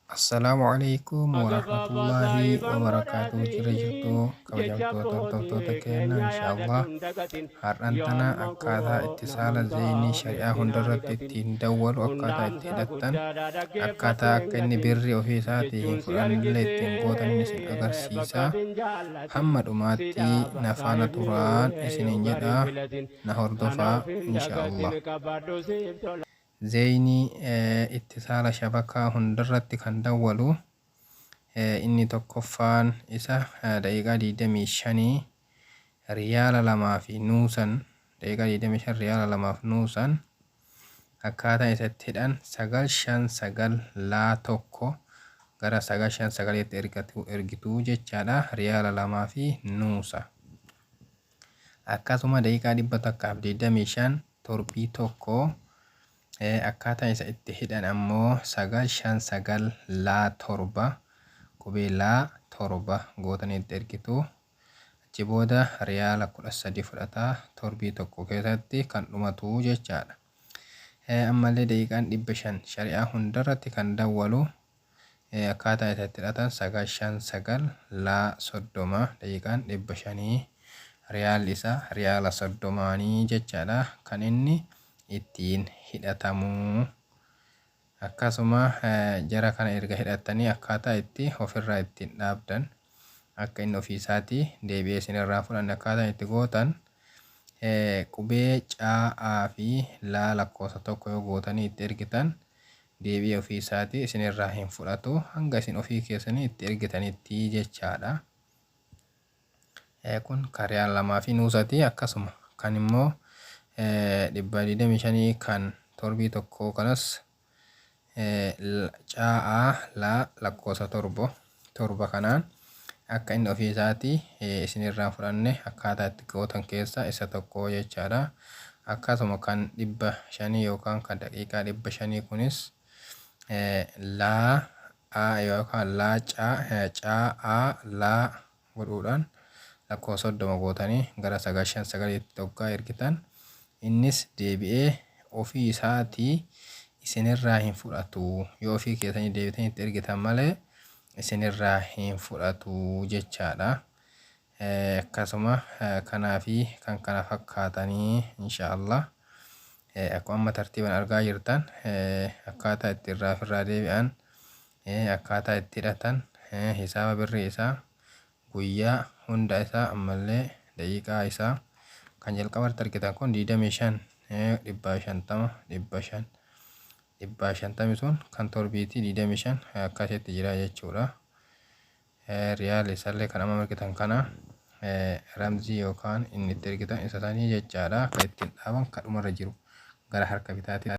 Assalaamu alaikum warahmatullaahi wabarakaatuh. Jirra jirtu, kabajamtoota hordoftoota keenya? Inshaallah har'aan tana akkaataa ittisaala zeeynii shari'aa hundarratti ittiin dawwalu, akkaataa itti hidhattan, akkaataa akka inni birrii ofii isaatii hin fudhannillee ittiin gootan isin agarsiisa. Hamma dhumaatti na faana turaan isiniin jedha, na hordofaa inshaallah. Zeeynii ittisaala shabakaa hundarratti kan dawwalu inni tokkoffaan isa daqiiqaa 25 riyaala lamaa fi nuusan, daqiiqaa 25 riyaala lamaaf nuusan. Akkaataan isa itti hidhan 959 laa 1 gara 959tti ergitu jechaadha, riyaala lamaa fi nuusa. Akkasuma daqiiqaa 125 torbii 1, akkaataan isa itti hidhan ammoo 959 laa 7, qubee laa 7 gootanii itti ergitu. Achi booda riyaala 13 fudhata, torbii tokko keessatti kan dhumatu jechaadha. Ammallee daqiiqaan 500 shari'aa hundarratti kan dawwalu, akkaataa isa itti hidhatan 959 laa 30, daqiiqaan 500 riyaalli isaa riyaala 30nii jechaadha kan inni ittiin hidhatamu. Akkasuma jara kana erga hidhattanii akkaataa itti ofirraa ittiin dhaabdan, akka inni ofii isaatii deebi'ee isinirraa fudhanne akkaataa itti gootan, qubee C A fi laa lakkoofsa 1 yoo gootanii itti ergitan, deebi'ee ofii isaatii isinirraa hin fudhatu hanga isin ofii keessanii itti ergitanitti jechaadha. Kun kan riyaala lamaa fi nuusati. Akkasuma kan immoo 125 kan torbii tokko kanas caa laa lakkoofsa 7 7 kanaan akka inni ofii isaatii isinirraa fudhanne akkaataa itti gootan keessaa isa tokko jechaadha. Akkasuma kan 500 yookaan kan daqiiqaa 500 kunis laa a yookaan laa caa caa a laa godhuudhaan lakkoofsa 30 gootanii gara 959tti hoggaa ergitan, innis deebi'ee ofii isaatii isinirraa hin fudhatu, yoo ofii keessanii deebitanii itti ergitan malee isinirraa hin fudhatu jechaadha. Akkasuma kanaa fi kan kana fakkaatanii inshaallah akkuma amma tartiiban argaa jirtan, akkaataa itti irraa ofirraa deebi'an, akkaataa itti hidhatan, hisaaba birrii isaa guyyaa hunda isaa, ammallee daqiiqaa isaa kan jalqabarratti argitan kun 25 150 500 150 sun kan torbiitii 25 akkasitti jira jechuudha. Riyaal isaallee kan amma argitan kana ramzii yookaan inni itti ergitan isa sanii jechaadha. Kan ittiin dhaaban kan dhumarra jiru gara harka bitaatti.